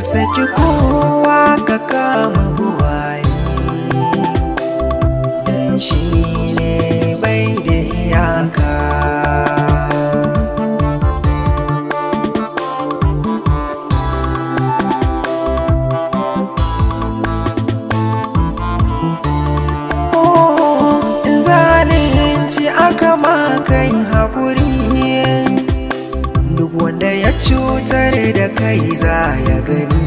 Saki kowa ka kama buwaye, dan shi ne bai da iyaka. Oh, in zalunci aka ma kai hakuri, duk wanda ya cutar da kai za ya gani.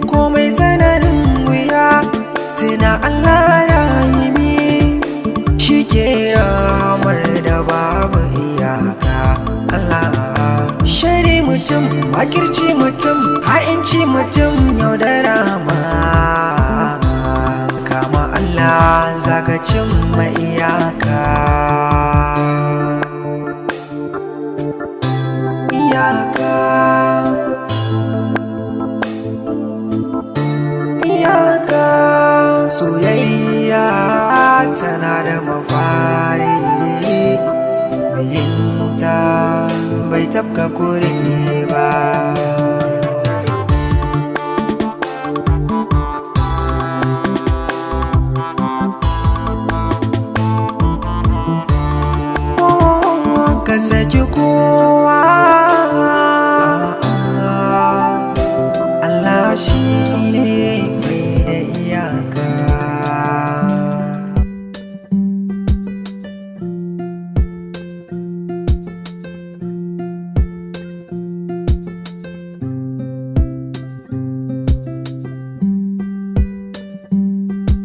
Komai tsananin wuya, tuna Allah rahimi, shi ke ramar da babu iyaka. Allah shari mutum, makirci mutum, ha'inci mutum, yaudara ma, kama Allah zaka cimma iyaka, iyaka, iyaka. Soyayya tana da mafari, yinta bai tafka kure ba. Oh, ka saki kowa, Allah shi ne mai da iyaka.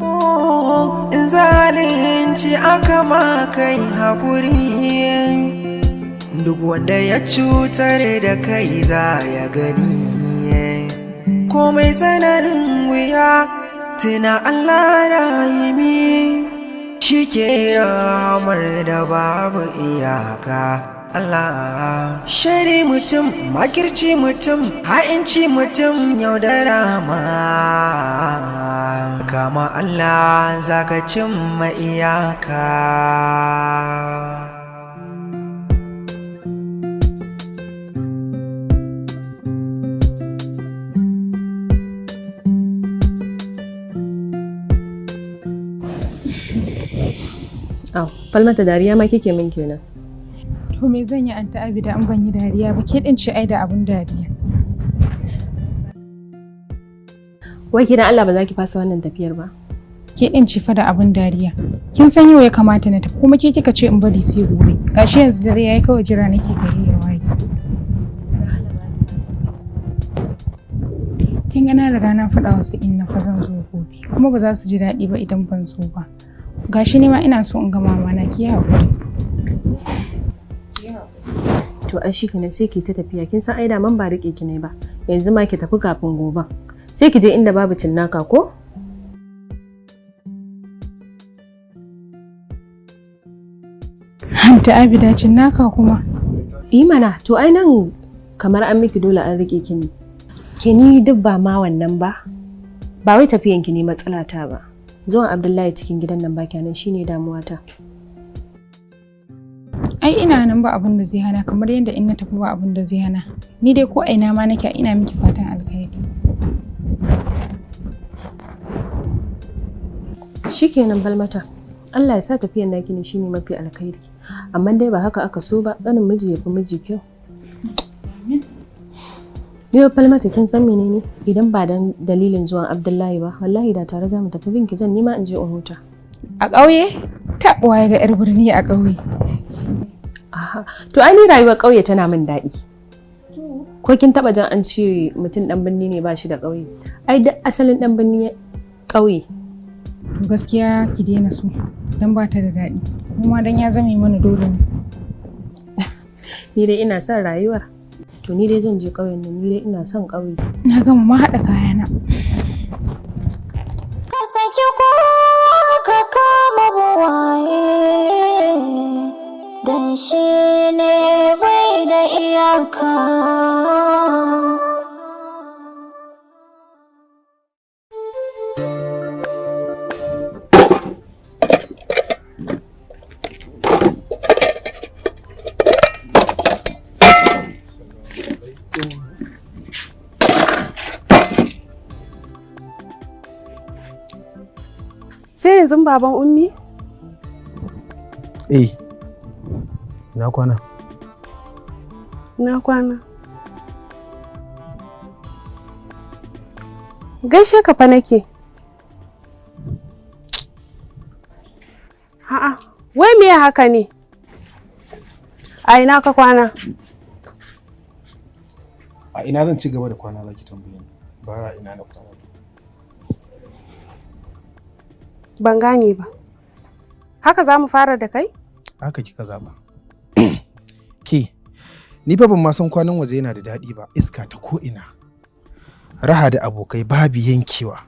Oh, in zalunci aka ma kai hakuri, duk wanda ya cutar da kai za ya gani. Komai tsananin wuya, tuna Allah rahimi, shi ke ramar da babu iyaka. Allah shari mutum, makirci mutum, ha'inci mutum, yaudara ma, kama Allah zaka cimma iyaka. Au, falmata, dariya ma kike min kenan. To me zan yi, Anta Abida, an ban yi dariya ba? Ke din ce ai da abun dariya. Wai kidan Allah ba za ki fasa wannan tafiyar ba? Ke din ce fa da abun dariya. Kin san yau ya kamata na tafi, kuma ke kika ce in bari sai gobe. Gashi yanzu dare yayi, kawai jira nake gari ya waye. Kin ga na riga na faɗa wasu in na fa zan zo gobe, kuma ba za su ji daɗi ba idan ban zo ba. Gashi ni ma ina so in ga mama na, ki yi haƙuri. To ai shi kenan, sai ki ta tafiya. Kin san ai da man ba rike ki ne ba. Yanzu ma ki tafi kafin goben. Sai ki je inda babu cinnaka ko? Anta Abida, cinnaka kuma? Yi mana, to ai nan kamar an miki dole an rike ki ne. Ki ni duk ba ma wannan ba. Ba wai tafiyan ki ne matsalata ba. Zuwan Abdullahi cikin gidan nan ba kenan shine damuwata. Ai ina nan ba abun da zai hana, kamar yadda in na tafi ba abun da zai hana. Ni dai ko a ina ma nake ina miki fatan alkhairi. Shikenan Balmata. Allah ya sa tafiyan naki ne shine mafi alkhairi. Amma dai ba haka aka so ba, ƙanin miji ya fi miji kyau. Ni ba Falmata, kin san menene? Idan ba dan dalilin zuwan Abdullahi ba, wallahi da tare za mu tafi, binki zan nima in je in huta. A ƙauye? Taɓuwa ya ga 'yar birni a ƙauye. Aha. To ai ni rayuwar ƙauye tana min daɗi. Ko kin taɓa jan an ce mutum ɗan birni ne ba shi da ƙauye? Ai duk asalin ɗan birni ƙauye. To gaskiya ki daina so, don ba ta da daɗi. Kuma don ya zame mana dole ne. Ni dai ina son rayuwar. To ni dai zan je ƙauyen nan, ni dai ina son ƙauye. Na gama ma haɗa kayana. Ka saki kowa ka kama buwaye, dan shi ne bai da iyaka. yanzu baban Ummi? Eh. Ina kwana? Ina kwana. Gaishe ka fa nake. A'a, wai me haka ne? A ina ka kwana? A ina zan ci gaba da kwana zaki tambaye ni. Ba a ina na kwana. Ban gane ba. Haka za mu fara da kai? Haka kika zaba. Ke, ni fa ban ma san kwanan waje yana da daɗi ba, iska ta ko ina. Raha da abokai babu yankewa.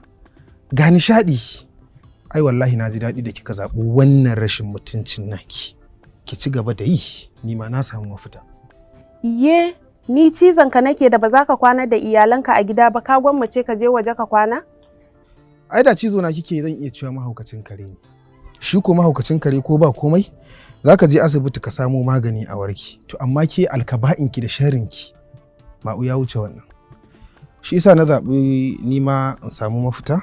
Ga nishaɗi. Ai wallahi na ji daɗi da kika zaɓi wannan rashin mutuncin naki. Ki ci gaba da yi, ni ma na samu mafita. Iye, ni cizon ka nake da ba za ka kwana da iyalanka a gida ba, ka gwammace ka je waje ka kwana? Ai da cizo na kike zan iya cewa mahaukacin kare ne. Shi ko mahaukacin kare ko ba komai, za ka je asibiti ka samo magani a warki. To amma ke alkaba'inki da sharrinki ma'u ya wuce wannan. Shi yasa na zaɓi ni ma in samu mafita,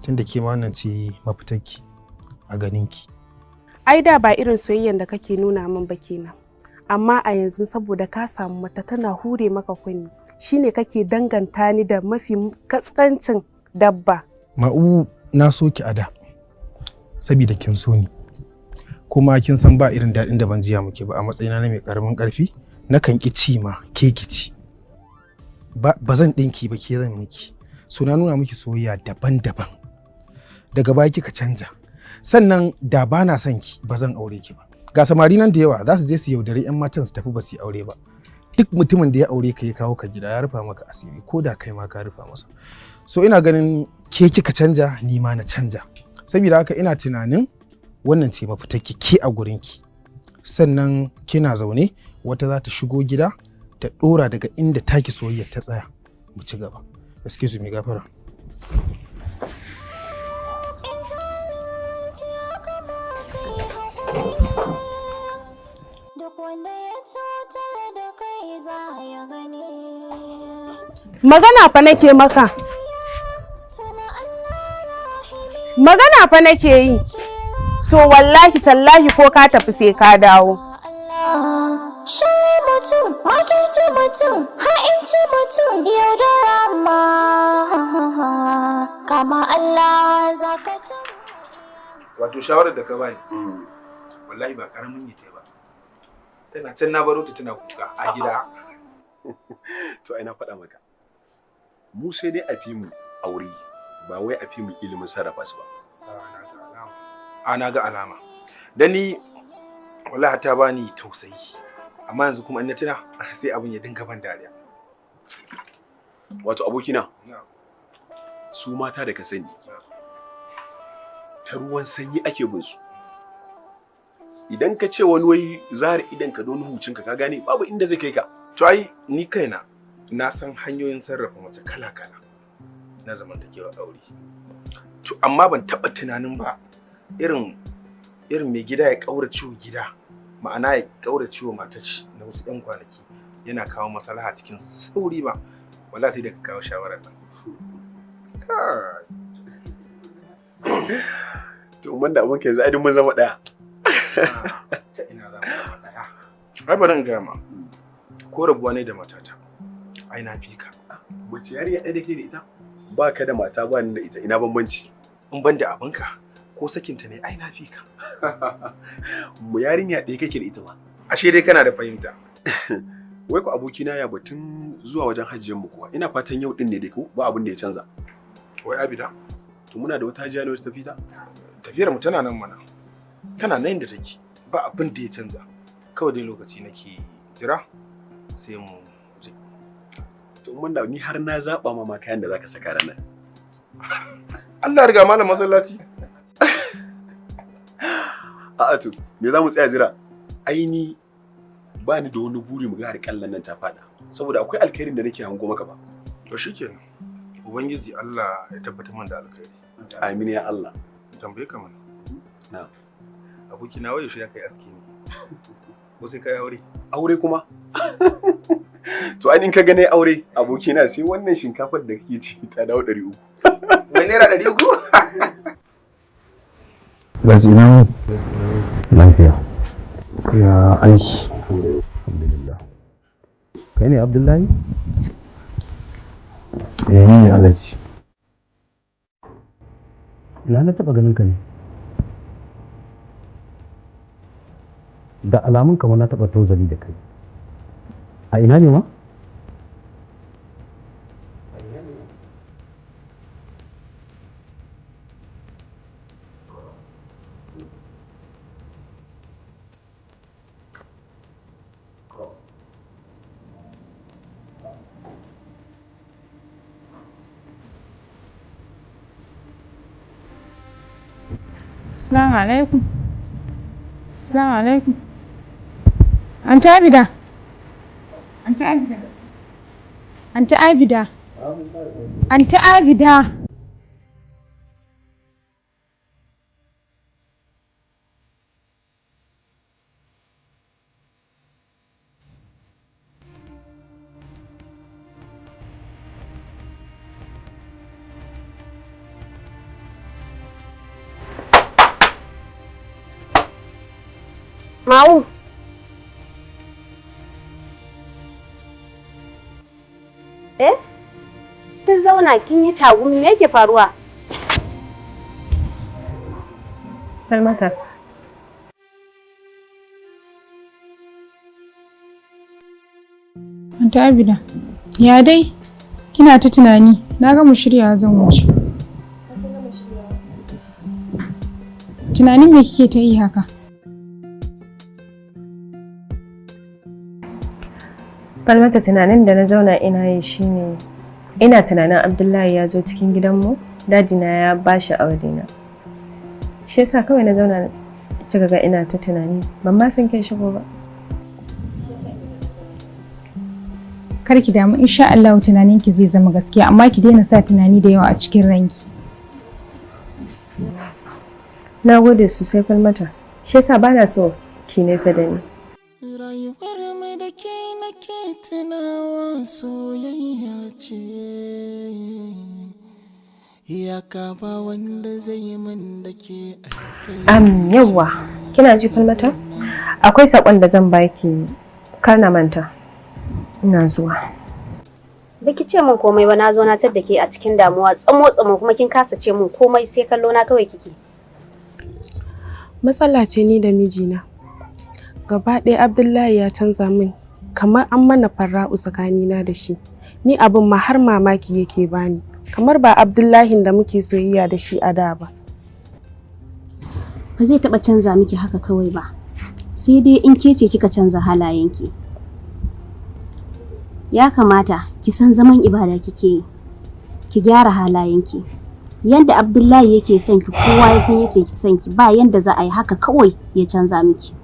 tunda ke ma wannan ce mafitarki a ganinki. Ai da ba irin soyayyen da kake nuna min ba kenan. Amma a yanzu saboda ka samu mata tana hure maka kunni, shine kake danganta ni da mafi kaskancin dabba. Ma'u na so ki a da, sabida kin so ni. Kuma kin san ba irin daɗin da ban jiya muke ba a matsayina na mai ƙaramin ƙarfi, na kan ƙi ci ma ke ki ci. Ba zan ɗinki ba ke zan miki. So na nuna miki soyayya daban-daban. Daga baya kika canja. Sannan da ba na son ki ba zan aure ki ba. Ga samari nan da yawa za su je su yaudari 'yan matan su tafi ba su yi aure ba. Duk mutumin da ya aure ka ya kawo ka gida ya rufa maka asiri ko da kai ma ka rufa masa. So ina ganin ke kika canja ni ma na canja. Saboda haka ina tunanin wannan ce mafitarki ke a gurinki. Sannan kina zaune wata za ta shigo gida ta ɗora daga inda taki soyayya ta tsaya mu ci gaba. Excuse me gafara. Magana fa nake maka. Magana fa nake yi. To wallahi tallahi ko ka tafi sai ka dawo. Shari mutum, makirci mutum, ha'inci mutum, yaudara ma. Kama Allah za ka ci. Wato shawarar da ka bani, wallahi ba karamin yace ba. Tana can na baro ta tana kuka a gida. To ai na faɗa maka. Mu sai dai a fi mu aure, ba wai a fi mu ilimin sarrafa su ba. A na ga alama. Dan ni wallahi ta bani tausayi. Amma yanzu kuma in na tuna sai abin ya dinga ban dariya. Wato abokina, su mata da ka sani, ta ruwan sanyi ake bin su. Idan ka ce wani wai zare idan ka don hucinka ka gane babu inda zai kai ka. To ai ni kaina na san hanyoyin sarrafa mace kala-kala na zamantakewar aure. To amma ban taɓa tunanin ba irin mai gida ya ƙaurace wa gida, ma'ana ya ƙaurace wa matar shi na wasu 'yan kwanaki yana kawo maslaha cikin sauri ba. Wallahi sai da ka kawo shawarar nan. Kai. To mun da abin ka yanzu ai duk mun zama ɗaya. Ta ina za mu zama ɗaya? Ai bari in gaya ma. Ko rabuwa ne da matata, ai na fi ka. Wace yarinya ɗaya da ke da ita? Ba ka da mata ba ni da ita, ina bambanci. In ban da abinka ko sakinta ne ai na fi ka. Mu yarinya ɗaya kake da ita ba. Ashe dai kana da fahimta. Wai ko abokina ya batun zuwa wajen hajjiyar mu kuwa. Ina fatan yau din ne dai ko ba abin da ya canza. Wai Abida? To muna da wata hajiya ne wacce ta fita? Tafiyar mu tana nan mana. Tana nan inda take. Ba abin da ya canza. Kawai dai lokaci nake jira sai mu je. To mun da ni har na zaba ma kayan da zaka saka ranar. Allah riga malam masallaci. A'a to me za mu tsaya jira? Ai ni ba ni da wani buri mu ga har kallan nan ta fada. Saboda akwai alkhairin da nake hango maka ba. To shikenan. Ubangiji Allah ya tabbatar mana da alkhairi. Amin ya Allah. Tambaye ka mana. Na. Aboki na waye shi ya kai aski ne. Ko sai kai aure? Aure kuma? To ai in ka gane aure abokina sai wannan shinkafar da kake ci ta dawo 300. Wai naira 300? Alhaji ina lafiya. Ya aiki. Alhamdulillah. Kai ne Abdullahi? Eh ni ne Alhaji. Ina na taɓa ganin ka ne? Da alamun kamar na taɓa tozali da kai. A ina ne ma? Assalamu alaikum. Assalamu alaikum. Anti Abida. Anti Abida. Anti Abida. Anti Abida. Ma'u. Eh? Kin zauna kin yi tagumi, me yake faruwa? Falmata. Anti Abida. Ya dai? Kina ta tunani. Na gama shirya zan wuce. Tunanin me kike ta yi haka? Falmata, tunanin da na zauna ina yi shine ina tunanin Abdullahi ya zo cikin gidanmu, dadina ya ba shi aure na. Shi yasa kawai na zauna kika ga ina ta tunani, ban ma san kin shigo ba. Kar ki damu, insha Allah tunaninki zai zama gaskiya, amma ki daina sa tunani da yawa a cikin ranki. Na gode sosai Falmata. Shi yasa bana so ki nesa da ni. Rayuwar mai da ke nake tunawa soyayya ce. Iyaka ba wanda zai yi min da ke. Yawwa, kina ji Falmata? Akwai saƙon da zan baki, kar na manta. Ina zuwa. Baki ce min komai ba, na zo na tadda ke a cikin damuwa tsamo tsamo, kuma kin kasa ce min komai sai kallo na kawai kike. Matsala ce ni da mijina. Gaba ɗaya Abdullahi ya canza min, kamar an mana farra'u tsakanina da shi. Ni abin ma har mamaki yake bani, kamar ba Abdullahin da muke soyayya da shi a da ba. Ba zai taɓa canza miki haka kawai ba. Sai dai in ke ce kika canza halayenki. Ya kamata ki san zaman ibada kike yi. Ki gyara halayenki. Yanda Abdullahi yake son ki, kowa ya san yake son ki, ba yanda za a yi haka kawai ya canza miki.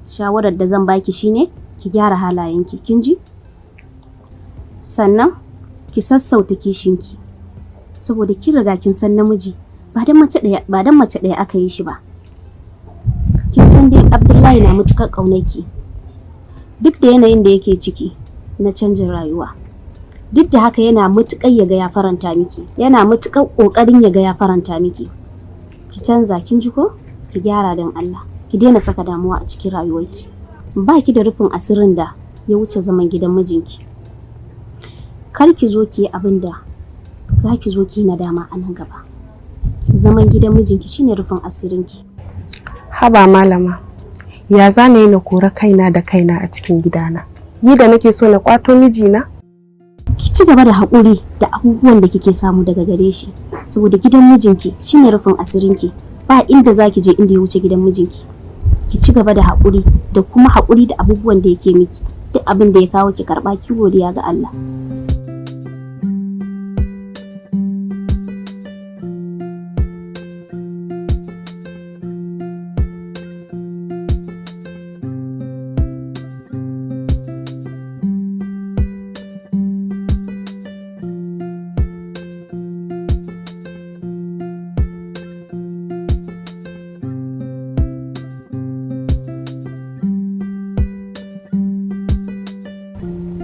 Shawarar da zan baki shine ki gyara halayenki, kin ji? Sannan ki sassauta kishinki. Saboda kin riga kin san namiji ba dan mace ɗaya aka yi shi ba. Kin san dai Abdullahi na matuƙar ƙaunarki. Duk da yanayin da yake ciki na canjin rayuwa. Duk da haka yana matuƙar ya ga ya faranta miki, yana matuƙar ƙoƙarin ya ga ya faranta miki. Ki canza, kin ji ko? Ki gyara don Allah. Ki daina saka damuwa a cikin rayuwarki. Ba ki da rufin asirin da ya wuce zaman gidan mijinki. Kar ki zo ki yi abin da za ki zo ki yi nadama a nan gaba. Zaman gidan mijinki shine rufin asirinki. Haba malama, ya za na yi na kora kaina da kaina a cikin gidana? Ni da nake so na kwato mijina? Ki ci gaba da haƙuri da abubuwan da kike samu daga gare shi, saboda gidan mijinki shine rufin asirinki. Ba inda za ki je inda ya wuce gidan mijinki. Ki ci gaba da haƙuri da kuma haƙuri da abubuwan da yake miki. Duk abin da ya kawo ki karɓa, ki godiya ga Allah.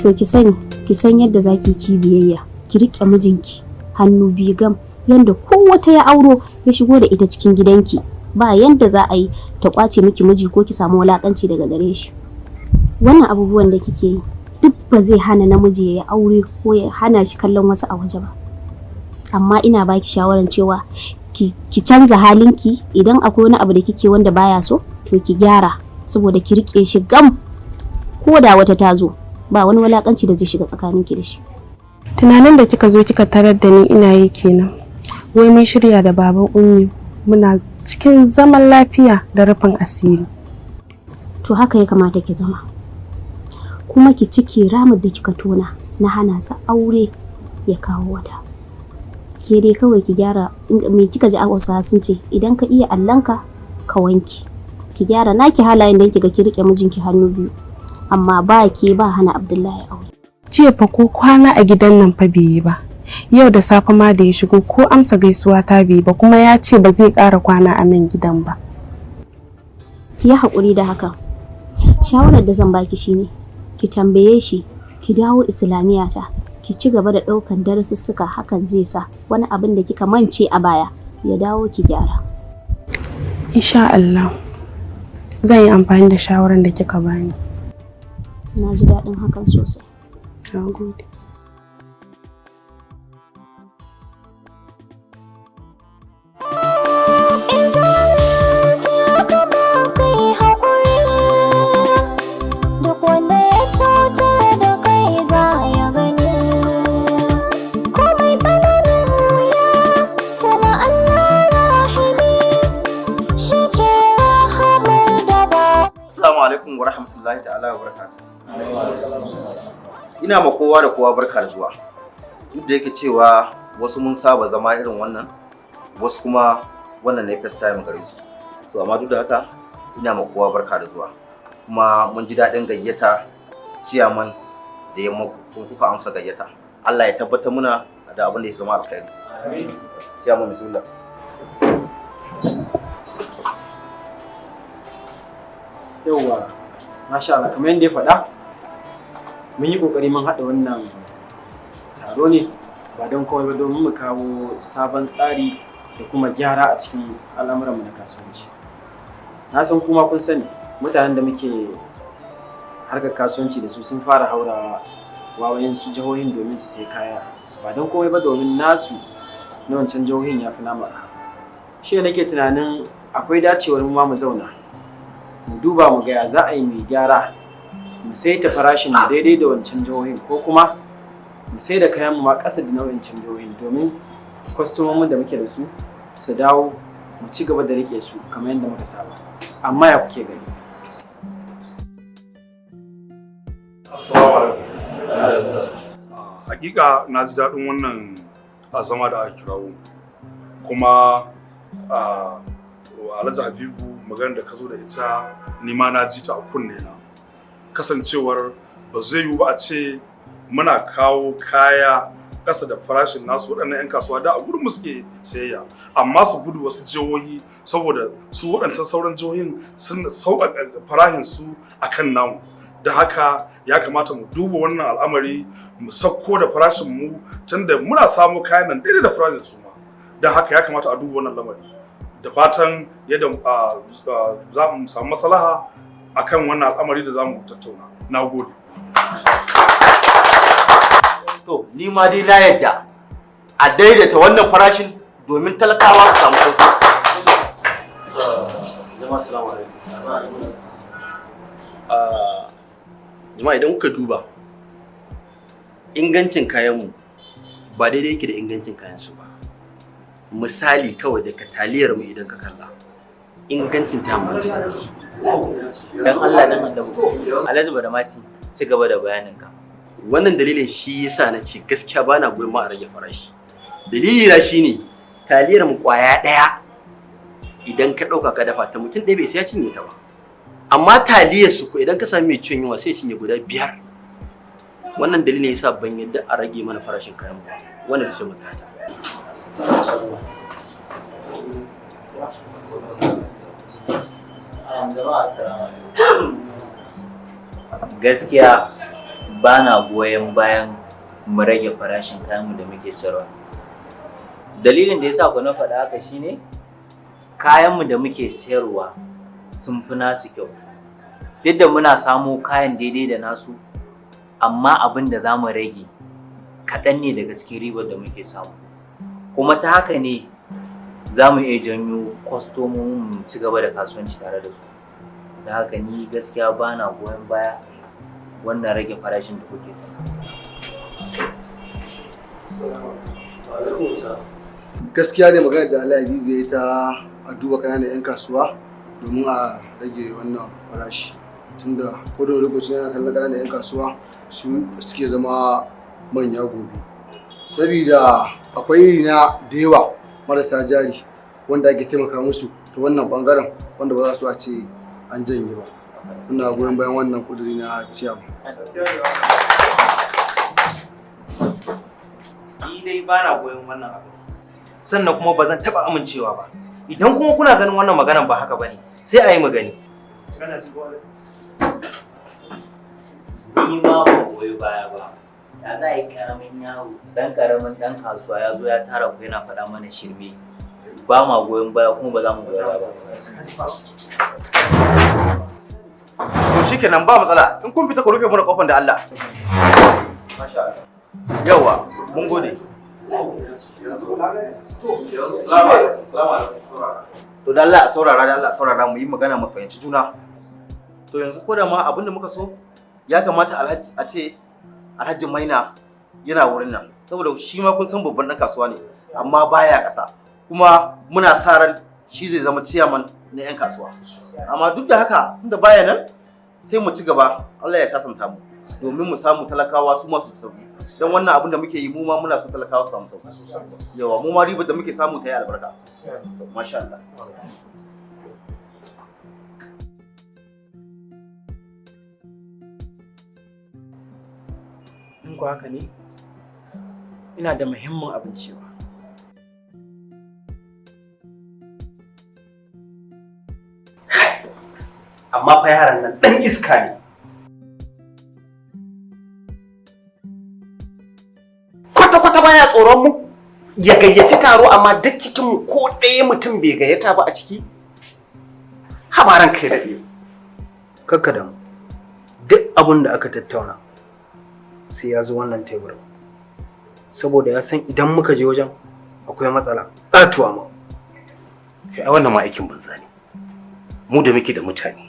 To ki sani, ki san yadda zaki ki biyayya, ki riƙe mijinki hannu biyu gam, Yanda ko wata ya auro ya shigo da ita cikin gidanki, ba yanda za a yi ta kwace miki miji ko ki samu wulakanci daga gare shi. Wannan abubuwan da kike yi duk ba zai hana namiji ya yi aure ko ya hana shi kallon wasu a waje ba. Amma ina baki shawaran cewa ki canza halinki. Idan akwai wani abu da kike wanda baya so, to ki gyara, saboda ki rike shi gam. Ko da wata ta zo, ba wani wulakanci da zai shiga tsakaninki da shi. Tunanin da kika zo kika tarar da ni ina yi kenan. Wai mun shirya da baban Ummi, muna cikin zaman lafiya da rufin asiri. To haka ya kamata ki zama, kuma ki cike ramin da kika tona na hana sa aure ya kawo wata. Ke dai kawai ki gyara. Me kika ji Hausawa sun ce? Idan ka iya allanka ka wanke. Ki gyara naki halayen don kiga ki rike mijinki hannu biyu, amma ba ke ba hana Abdullahi aure. Jiya fa ko kwana a gidan nan fa bai yi ba. Yau da safe ma da ya shigo, ko amsa gaisuwa ta bai ba, kuma ya ce ba zai ƙara kwana a nan gidan ba. Ki yi haƙuri da hakan. Shawarar da zan baki shine ki tambaye shi ki dawo Islamiyya ta, ki ci gaba da ɗaukan darussuka. Hakan zai sa wani abin da kika mance a baya ya dawo, ki gyara. Insha Allah zan yi amfani da shawarar da kika bani. Na ji daɗin hakan sosai. Na gode. In zalunci aka ba kai haƙuri, duk wanda ya cutar da kai za ya gani. Komai tsananin wuya, sana Allah rahimi, shi ke rahamar da ba. Assalamu alaikum wa rahmatullahi ta'ala wa barakatuh. Ina ma kowa da kowa barka da zuwa. Duk da yake cewa wasu mun saba zama irin wannan, wasu kuma wannan ne first time gare su. To amma duk da haka ina ma kowa barka da zuwa. Kuma mun ji daɗin gayyata ciyaman da ya muku, kuma kuka amsa gayyata. Allah ya tabbatar muna da abin da ya zama alkhairi. Ciyaman, bismillah. Yauwa, masha Allah, kamar yadda ya faɗa, mun yi ƙoƙari mun haɗa wannan taro ne ba don komai ba domin mu kawo sabon tsari da kuma gyara a cikin al'amuranmu na kasuwanci. Na san kuma kun sani, mutanen da muke harkar kasuwanci da su sun fara haurawa wawayensu jihohin domin su sai kaya, ba don komai ba domin nasu na wancan jihohin ya fi namu arha. Shi ne nake tunanin akwai dacewar mu ma mu zauna mu duba mu ga ya za a yi mai gyara, mu saita farashin mu daidai da wancan jihohin, ko kuma mu sai da kayan mu ma ƙasa da na wancan jihohin, domin kwastomomin da muke da su su dawo, mu ci gaba da rike su kamar yadda muka saba. Amma ya kuke gani? Assalamu alaikum. Hakika na ji daɗin wannan zama da aka kirawo. Kuma Alhaji Habibu, maganar da ka zo da ita, ni ma na ji ta a kunne na. Kasancewar ba zai yiwu ba a ce muna kawo kaya ƙasa da farashin nasu, waɗannan 'yan kasuwa da a gurin mu suke sayayya, amma su gudu wasu jihohi saboda su waɗancan sauran jihohin sun sauƙaƙa farashin su akan namu. Da haka ya kamata mu duba wannan al'amari, mu sauko da farashin mu, tunda muna samu kayan nan daidai da farashin su ma. Don haka ya kamata a duba wannan lamari, da fatan yadda za mu samu maslaha akan wannan al'amari da za mu tattauna. Na gode. To, ni ma dai na yadda a daidaita wannan farashin domin talakawa su samu sauki. Jama'a, assalamu alaikum. Jama'a, idan kuka duba ingancin kayanmu ba daidai yake da ingancin kayansu ba. Misali kawai daga taliyar mu, idan ka kalla ingancin ta mu. Dan Allah dan Annabi, Alhaji Badamasi, ci gaba da bayaninka. Wannan dalilin shi yasa na ce gaskiya bana goyon ma a rage farashi. Dalili na shine taliyar mu kwaya daya, idan ka dauka ka dafa ta, mutum ɗaya bai sai ya cinye ta ba. Amma taliyar su ko, idan ka sami mai cin yunwa sai ya cinye guda biyar. Wannan dalilin yasa ban yadda a rage mana farashin kayan mu ba. Wannan ita ce matsayata. Jama'a, assalamu alaikum. Gaskiya ba na goyon bayan mu rage farashin kayanmu da muke sayarwa. Dalilin da yasa ku na faɗa haka shine kayanmu da muke sayarwa sun fi nasu kyau. Duk da muna samo kayan daidai da nasu, amma abin da za mu rage kaɗan ne daga cikin ribar da muke samu. Kuma ta haka ne za mu iya janyo kwastomomin mu ci gaba da kasuwanci tare da su. Da haka ni gaskiya ba na goyon baya wannan rage farashin da kuke faɗa. Gaskiya ne magana da Allah ya yi ta a duba ƙananan 'yan kasuwa domin a rage wannan farashi, tunda ko da lokaci yana kallon ƙananan 'yan kasuwa su suke zama manya gobe, sabida akwai irina da yawa marasa jari wanda ake taimaka musu ta wannan bangaren, wanda ba za su a ce an janye ba. Ina goyon bayan wannan kuduri na ciyama. Ni dai ba na goyon wannan abu, sannan kuma ba zan taɓa amincewa ba. Idan kuma kuna ganin wannan maganan ba haka bane, sai a yi magani. Ni ma ban goyi baya ba. Ya za a yi karamin yaro, dan karamin dan kasuwa ya zo ya tara ku yana faɗa mana shirme. Ba ma goyon baya kuma ba za mu goyi baya ba. To shikenan, ba matsala. In kun fita ku rufe mana kofar da Allah. Masha Allah. Yawa, mun gode. To da Allah a saurara, da Allah a saurara, mu yi magana mu fahimci juna. To yanzu ko da ma abin da muka so ya kamata Alhaji a ce Alhaji Maina yana wurin nan, saboda shi ma kun san babban dan kasuwa ne, amma baya ƙasa, kuma muna sa ran shi zai zama ciyaman na 'yan kasuwa. Amma duk da haka, tunda baya nan, sai mu ci gaba. Allah ya sasanta mu domin mu samu talakawa su masu sauki, don wannan abin da muke yi mu ma muna so talakawa su samu sauki. Yawa, mu ma ribar da muke samu ta yi albarka. Masha Allah. In ku haka ne, ina da muhimmin abin cewa. Amma fa yaran nan ɗan iska ne. Kwata-kwata baya tsoron mu. Ya gayyaci taro amma duk cikin mu ko ɗaya mutum bai gayyata ba a ciki. Habaran kai daɗe. Kakka damu. Duk abin da aka tattauna sai ya zo wannan teburin. Saboda ya san idan muka je wajen akwai matsala. Ƙatuwa ma. Ai wannan ma aikin banza ne. Mu da muke da mutane,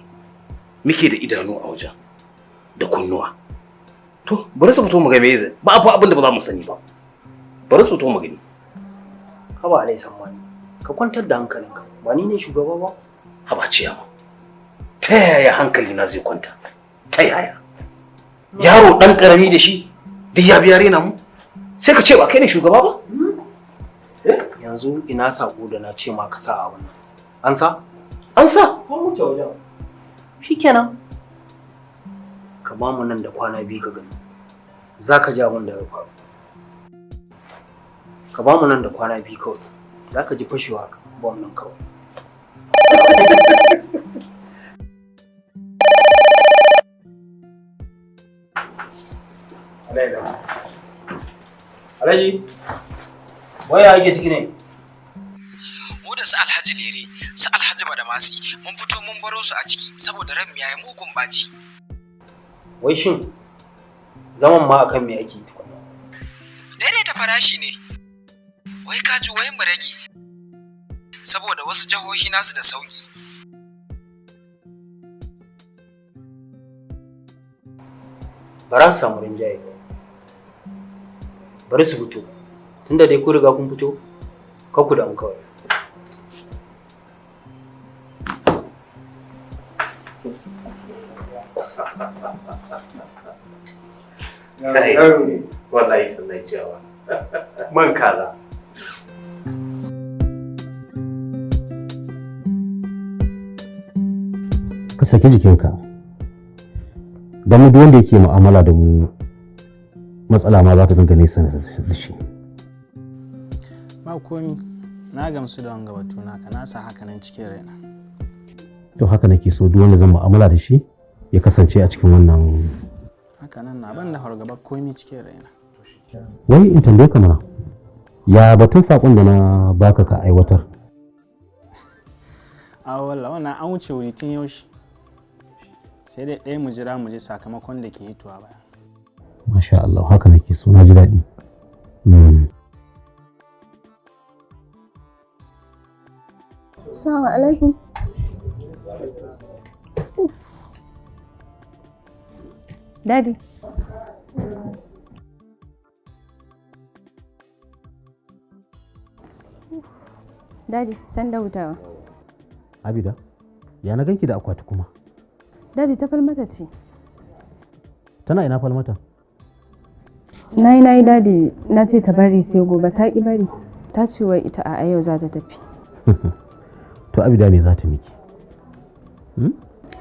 muke da idanu a wajen da kunnuwa. To, bari su fito mu ga me zai. Ba abu abin da ba za mu sani ba. Bari su fito mu gani. Haba Alai Sammani, ka kwantar da hankalinka. Ba ni ne shugaba ba. Haba ciyama. Ta yaya hankali na zai kwanta? Ta yaya? Yaro dan karami da shi duk ya biya rena mu? Sai ka ce ba kai ne shugaba ba? Yanzu ina sako da na ce ma ka sa a wannan. An sa? An sa. An wuce wajen. Shikenan. Ka ba mu nan da kwana 2 ka gani. Za ka ji abin da ya faru. Ka ba mu nan da kwana 2 kawai. Za ka ji fashewa bom nan kawai. Alhaji, waya ake ciki ne? Mu da su Alhaji Lere, su Alhaji Badamasi, mun fito mun baro su a ciki saboda ran yayi mugun baci. Wai shin zaman ma akan me ake tukuna? Daidaita farashi ne. Wai ka ji wai mu rage. Saboda wasu jihohi nasu da sauki. Ba za su samu rinjaye ba. Bari su fito. Tunda dai ku riga kun fito, kar ku damu kawai. Yaro ne. Wallahi sannan ciyawa. Man kaza. Ka saki jikinka. Don duk wanda yake mu'amala da mu matsala ma za ta dinga nesa da shi. Ba komi, na gamsu da wanga batu naka, na sa haka nan cikin raina. To haka nake so duk wanda zan mu'amala da shi ya kasance a cikin wannan. Haka nan na ban da fargaba komi cikin raina. Wai in tambaye ka mana, Ya batun saƙon da na baka ka aiwatar? A walla wannan an wuce wuri tun yaushe. Sai dai ɗaya mu jira mu ji sakamakon da ke hitowa baya. Masha Allah, haka nake so, na ji daɗi. Assalamu alaikum. Daddy. Daddy, san da hutawa. Abida, ya na ganki da akwati kuma? Daddy ta falmata ce. Tana ina falmata? Nayi nayi Daddy, na ce ta bari sai gobe, ta ki bari. Ta ce wai ita a yau za ta tafi. To Abida, me za ta miki?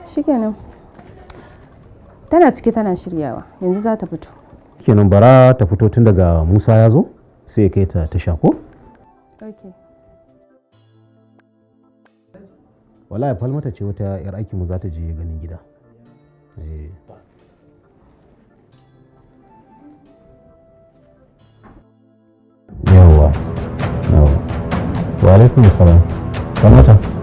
Shikenan. Tana ciki tana shiryawa, yanzu za ta fito. Kenan bara ta fito tun daga Musa ya zo sai ya kai ta tasha ko? Okay. Wallahi falmata ce wata yar aikin mu za ta je ganin gida. Eh. Yawwa. Yawwa. Wa alaikum salam. Falmata.